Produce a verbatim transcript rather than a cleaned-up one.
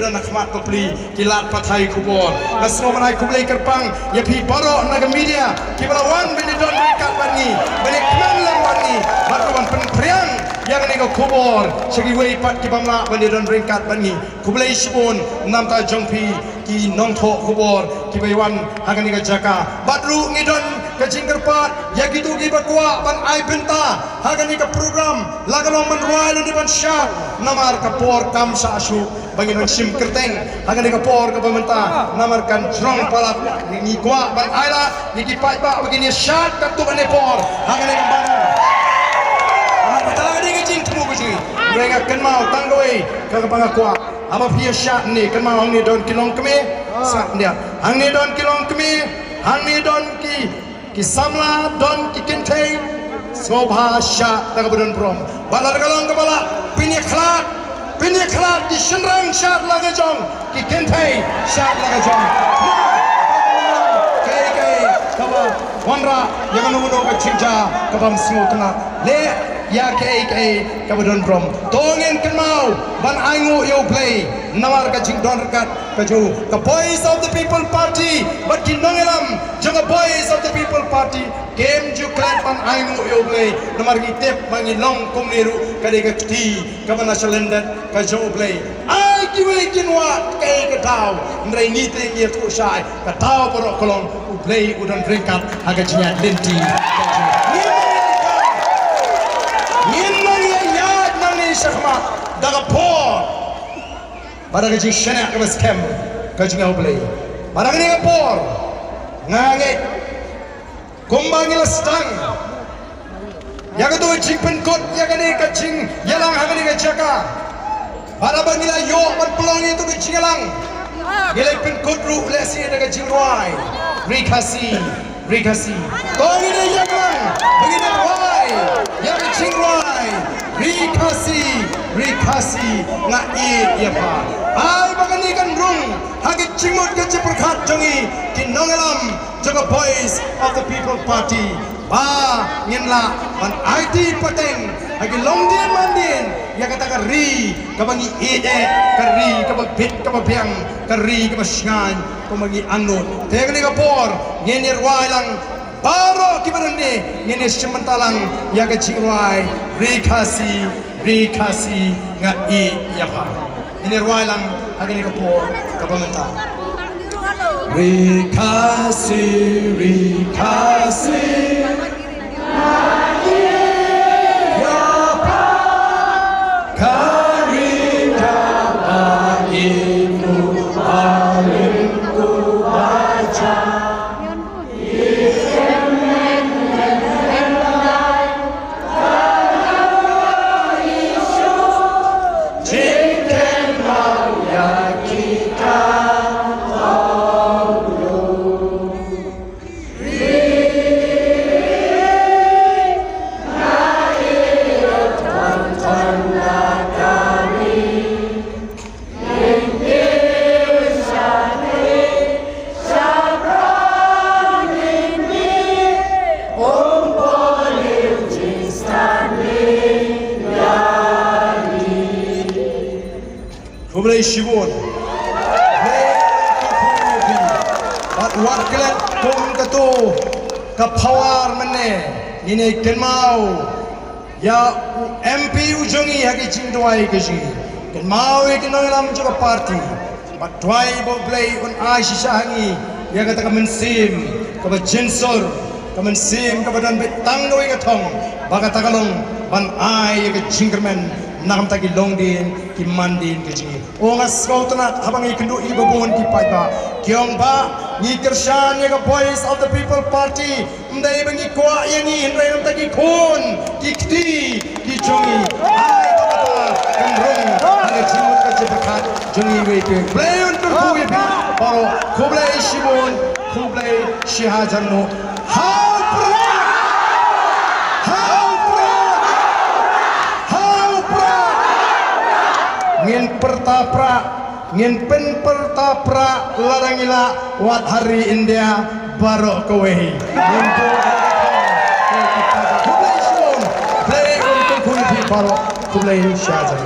Na khmat bapli ki lad pathai khubor. Nga sngewbha ban ai khublei kyrpang ïa phi baroh na ka media kiba la wan ban ïadon ryngkat bad ngi, ban ïakmen lang bad ngi, bad ruh ban pynphriang ïa kane ka khubor sha kiwei pat kiba ym lah ban ïadon ryngkat bad ngi. Khublei shibun namar jong phi ki nongthoh khubor kiba wan ha kane ka jaka. Bad ruh ngi don ka jingkyrpad ïa kito kiba kwah ban ai bynta ha kane ka program, la ka long ban rwai lane ban shad, namar ka por kam shah shuh ba ngin nang shim kyrteng ha kane ka por kaba mynta, namar kan jrong palat. Ngi kwah ban ai lad ïa ki paidbah ba kin ïa shad katto katne por ha kane ka bynta. Namar kata ka dei ka jingthmu ka jong ngi. Hynrei nga kynmaw tang kawei kaba nga kwah, haba phi ïa shad ne, kynmaw hangne don ki longkmie, sngap khyndiat, hangne don ki longkmie, hangne don ki ki samla, don ki kynthei. Sngewbha shad da kaba don burom. Bad lada ka long kaba lah, pynïakhlad, pynïakhlad ki shynrang shad la ka jong, ki kynthei shad la ka jong. Kaei kaei kaba wanrah ïa kano kano ka jingjia kaba ym sngewtynnat, leh ïa kaei kaei kaba don burom. To ngin kynmaw ban ainguh ïa U Blei namar ka jingdon ryngkat ka jong ka Voice of the People Party bad ki nongïalam jong ka Voice of the People Party kim ju klet ban ainguh ïa U Blei, namar ngi tip ba ngi long kumne ruh ka dei ka kti kaba na shalyndet ka jong U Blei. Ai kiwei kin wad kaei ka daw, hynrei ngi te ngi ïathuh shai, ka daw baroh ka long U Blei u don ryngkat ha ka jingïaid lynti. Ngin nang ïaid, ngin nang ïaid nangne shakhmat da ka por bad da ka jingshaniah kaba skhem ka jong U Blei. Bad ha kane ka por nga ngeit kumba ngi la sdang ïa kato ka jingpynkut ïa kane ka jingïalang ha kane ka jaka, bad haba ngi la ïoh ban pynlong ïa kato ka jingïalang, ngi la pynkut ruh lehse da ka jingrwai Ri Khasi, Ri Khasi. To ngin ïa ïalang ba ngin ïa rwai ïa ka jingrwai Ri Khasi, Ri Khasi, nga ïeit ïa pha. Ai ba kane kan rung ha ka jingmut ka jingpyrkhat jong ngi ki nongïalam jong ka Voice of the People Party, ba ngin lah ban aiti pateng ha ki longdien mandien ïa kata ka ri kaba ngi ïeit eh, ka ri kaba bit kaba biang, ka ri kaba shngaiñ, kaba ngi angnud. Te kane ka por ngin ïa rwai lang baroh kiba don ne, ngin ïa shim bynta lang ïa ka jingrwai Ri Khasi, Ri Khasi, nga ïeit ïa pha. Ngin ïa rwai lang ha kane ka por kaba mynta. Ri Khasi, Ri Khasi, nga ïeit ïa pha. Ka ri kaba ïeit, kaba rim, kaba jah. Khublei shibun. Khublei shibun. Bad wat klet kum kato ka power mynne, ngin ïa kynmaw ïa u M P u jong ngi ha ki jingduwai ka jong ngi. Kynmaw ïa ki nongïalam jong ka party. Bad duwai ba U Blei un ai shisha ha ngi ïa kata ka mynsiem kaba jynsur, ka mynsiem kaba don beit tang kawei ka thong, ba kata ka long ban ai ïa ka jingkyrmen na ka bynta ki longdien ki mandien ka jong ngi. O nga sngewtynnat haba ngi kynduh ïa ki babun ki paidbah, ki ong ba ngi kyrshan ïa ka Voice of the People Party. Ym dei ba ngi kwah ïa ngi, hynrei namar ki khun, ki kti ki jong ngi. Ai ba kata kan rung ha ka jingmut ka jingpyrkhat jong ngi iwei pa iwei. Blei un kyrkhu ïa phi baroh. Khublei shibun, khublei shihajar nguh. Ha u Prah! Ha u Prah! Ha u Prah! Ngin pyrta Prah, ngin pynpyrta Prah lada ngi lah, wat ha ri India baroh kawei. Ngin pynpyrta. Khublei shibun. Blei un kyrkhu ïa phi baroh. Khublei shihajar.